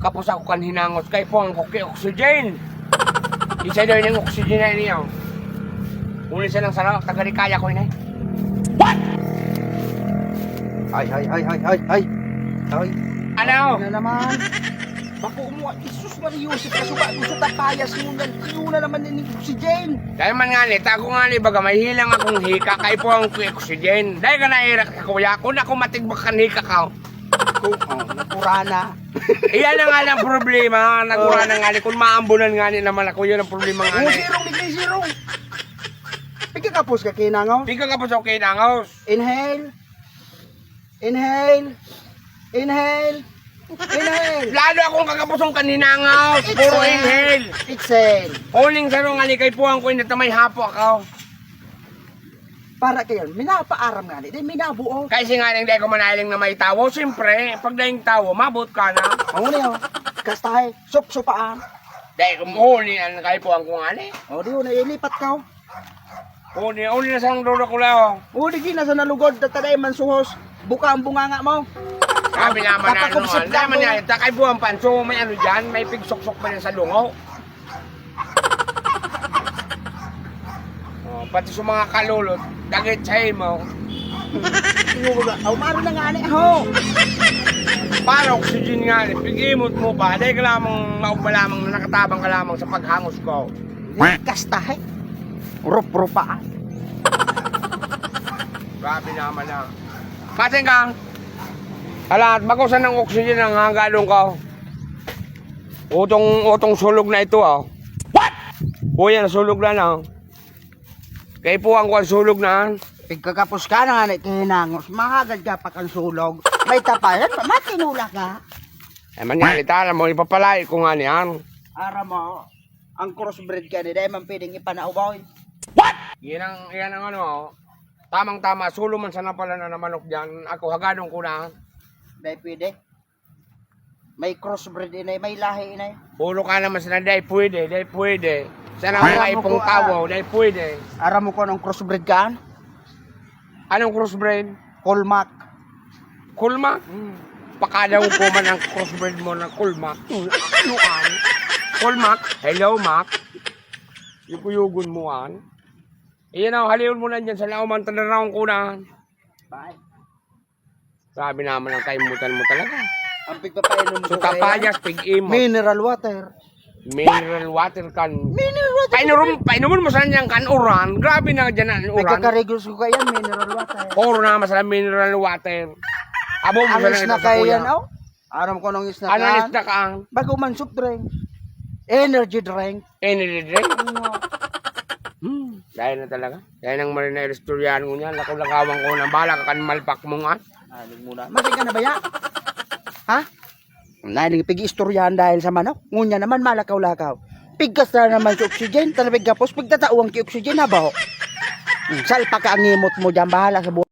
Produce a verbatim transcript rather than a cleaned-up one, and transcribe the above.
Kapos ako kan hinangos, kaipuhan ko ki oxygen. Isa daw yung oxygen na niya. Huli siya ng saraw, taga Rikaya ko ini. What? Ay, ay, ay, ay, ay, ay. Ay. Ano? Na naman. Bako mo, Jesus Maria Joseph, kasuba mo sa tapayas mo yan. Iyo na naman yung oxygen. Dahil man nga ni, tago nga ni, baga may hilang akong hika, kaipuhan ko oxygen. Dahil ka nairak sa kuya, kung ako matigbak kan hika ka. Kung, oh, napurana. Iyan na nga ang problema. Nagura na nga ni. Kung maambulan nga ni naman ako, yun ang problema nga Oh, ni. Zero, degree zero. Pigkakapos ka, kinangos. Pigkakapos ako, kinangos. Inhale. Inhale. Inhale. Inhale. Lalo akong kakapusong kaninangos. Puro Exhale. Inhale. Exhale. Huling sarong nga ni kaipuhan ko, inatamay hapo ako. Para kayo, minapaaram nga ni, di minabuo. Kasi nga nang di ko manahiling na may tawo, siyempre, pag daing tawo, mabot ka na. Ang una yun, kastahe, supsupaan. Dahil kung huli ang kaipuhan ko nga ni. O, di yun, nailipat ka, oh. Huli, huli na sa ang duro ko lang, oh. O, di gina sa nalugod, tataday man suhos, buka ang bunganga mo. Sabi naman na, ano, Papakubsat ano ka, naman bro. Yan, takay buwan panso, may ano dyan, may pigsuksok ba yan sa lungo? Oh, pati sa mga kalulot, dagit sa imo. Tingnan mo ba? Aw, maro na nga ni, ho! Para oxygen nga ni, pig-imot mo ba? Dahil ka lamang, maugma lamang na nakatabang ka lamang sa paghangos ko. Kastahe. Rup-rupa. Grabe naman na. Pating ka. Alat, bako sa nang oxygen ang hanggalong ka. Utong, utong sulog na ito, ah. What? Kuya, nasulog na, no? Kaipuhan ko ang sulog na. Pagkakapos ka na nga, kihinangos, mahagad ka pa kang sulog. May tapayan pa, matinula ka. Ay, man nga, itala mo, ipapalay ko nga niyan. Ara mo, ang crossbreed ka ni, dahil man pwedeng ipanaubaw. What? Yan ang, yan ang ano, oh. Tamang-tama, sulo man sana pala na namanok dyan. Ako, hagadon ko na. Dahil pwede. May crossbreed inay, may lahi inay. Ulo ka naman sila, dai pwede, dai pwede. Sana Ay, mga amo ipong ko, ah. Tawo, dai pwede. Aram mo kung anong crossbreed kaan? Anong crossbreed? Colmac. Colmac? Hmm. Pakadaw ko man ang crossbreed mo na Colmac. Ano an? Colmac? Hello, Mac. Yukuyugon mo an? Iyan ang halion mo na dyan sa laoman, tanaraon ko na. Bye. Grabe naman ang kaimutan mo talaga. Ang pigpapainom So, ko kaya, kapayas, pig-imot. Mineral water. Mineral water kan. Mineral water. Painurum-, painumun mo sana niyang kan uran. Grabe na dyan ang uran. Nagkakarigos ko kaya, mineral water. Puro na masala mineral water. Abo mo Ang sana snack ito sa kaya kuya. Yan, oh? Aram ko nung snack Ano yan? Snack ang? Bago man soft drink. Energy drink. Energy drink? Oo. Hmm, dahil na talaga. Kaya nang marina istoryahan ko niya, lakaw-lakawan ko na, bahala ka kan malpak mong an. Alig mo na. Masig ka na ba ya? Ha? Nahiling pig-istoryahan dahil sa manok. Ngunya naman, malakaw-lakaw. Pigkas na naman sa oxygen, talagang gapos, pigtatauan ki oxygen, ha, baho? Hmm, salpa ka ang ngimot mo dyan, bahala sa buhay.